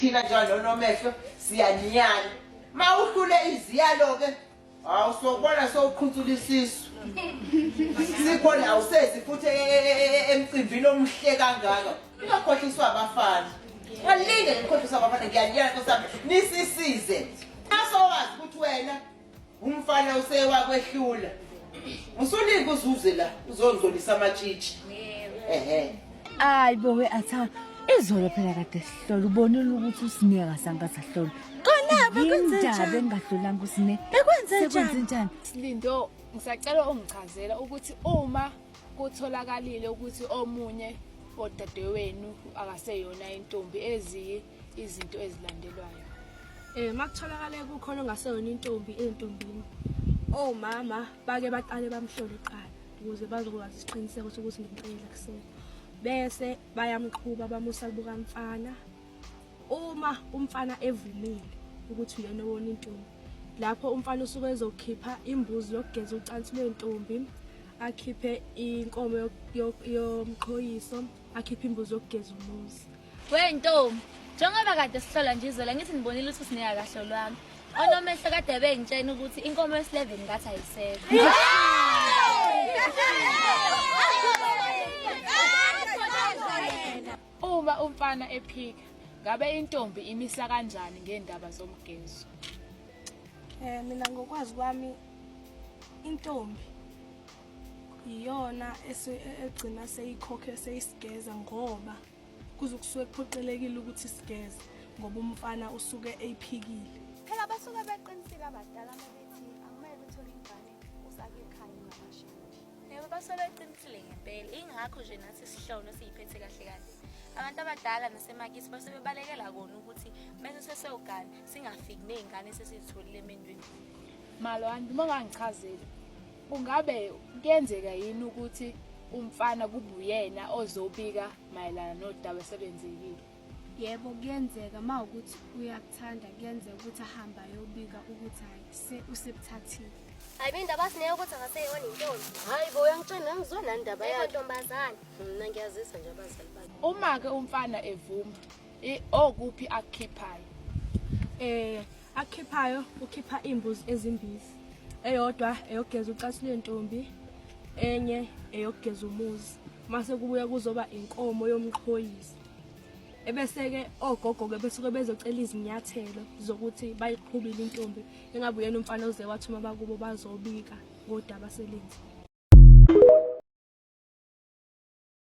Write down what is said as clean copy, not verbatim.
Thina njalo nomehlo siyaniyala. Mawuhlule iziyalo ke awusokubona sowuqhunsula isisu. Sikhona awusezi futhi e, e, e, emcimbini omuhle kangaka. Ungakhohliswa abafana. Ungalinge ngikhohliswa abafana ngiyaliyala nkosi yami nisisize. Asowazi ukuthi wena Umfana usewakwehlula. Usulinga uzuze la uzongcolisa amatshitshi. Ehhe. Hayi bo we atha izolo phela kade sihlola ubonile ukuthi uSine akazange asahlolwa. Kona bekwenze Yindaba njani? engahlolanga uSine. Bekwenze njani? Sekwenze njani? Silindo, ngisacela ungichazela ukuthi uma kutholakalile ukuthi omunye wodadewenu akaseyona intombi eziyi izinto ezilandelwayo. Eh makutholakale kukhona ongaseyona intombi entombini. Omama bake baqale bamhlole kuqala ukuze bazokwazi isiqiniseko sokuthi ngempela kusena. Bese bayamqhuba bamusa kubuka mfana. Uma umfana evumile ukuthi uyena owona intombi, lapho umfana usuke ezokhipha imbuzi yokugeza ucansi lwentombi, akhiphe inkomo yomqhoyiso, akhiphe imbuzi yokugeza umuzi. We ntombi, njengoba kade sihlola nje izolo ngithi nibonile ukuthi uSine akahlolwanga. Onomehlo kade bengitshena ukuthi inkomo yesi-11 ngathi ayisekho. Uma umfana ephika, ngabe intombi imisa kanjani ngendaba zomgezo? Eh mina ngokwazi kwami intombi iyona egcina seyikhokhe seyisigeza ngoba kuze kusuke kuphoqelekile ukuthi sigeze ngoba umfana usuke eyiphikile. Phela basuke beqinisile abadala uma bethi akumele uthole ingane usake ekhaya ungakashadi. Yebo basuke beqinisile ngempela. Ingakho nje nathi sihlolo siyiphethe kahle kanje. Abantu abadala nasemakithi basuke bebalekela kona ukuthi mese sesewugana singafiki nezingane esesizitholile emendweni. Malwande, uma ungangichazeli kungabe kuyenzeka yini ukuthi umfana kube uyena ozobika mayelana nodaba esebenzekile? Yebo kuyenzeka uma ukuthi uyakuthanda kuyenzeka ukuthi ahambe ayobika ukuthi hhayi se usebuthathile. Hayi bo indaba kaSine ukuthi akaseyona intombi. Hayi bo uyangitshela ngizwa nani indaba Yebo yakhe. ntombazane. Mina ngiyazisa nje abazali bakhe. Uma-ke umfana evuma, okuphi akukhiphayo? Eh Akhiphayo ukhipha imbuzi ezimbili. Eyodwa eyokugeza ucansi lwentombi, enye eyokugeza umuzi. Mase kubuya kuzoba inkomo yomqhoyiso. Ebese-ke ogogo-ke besuke bezocela izinyathelo zokuthi bayiqhubile intombi engabe uyena umfana oze wathuma abakubo bazobika ngodaba selenziwe.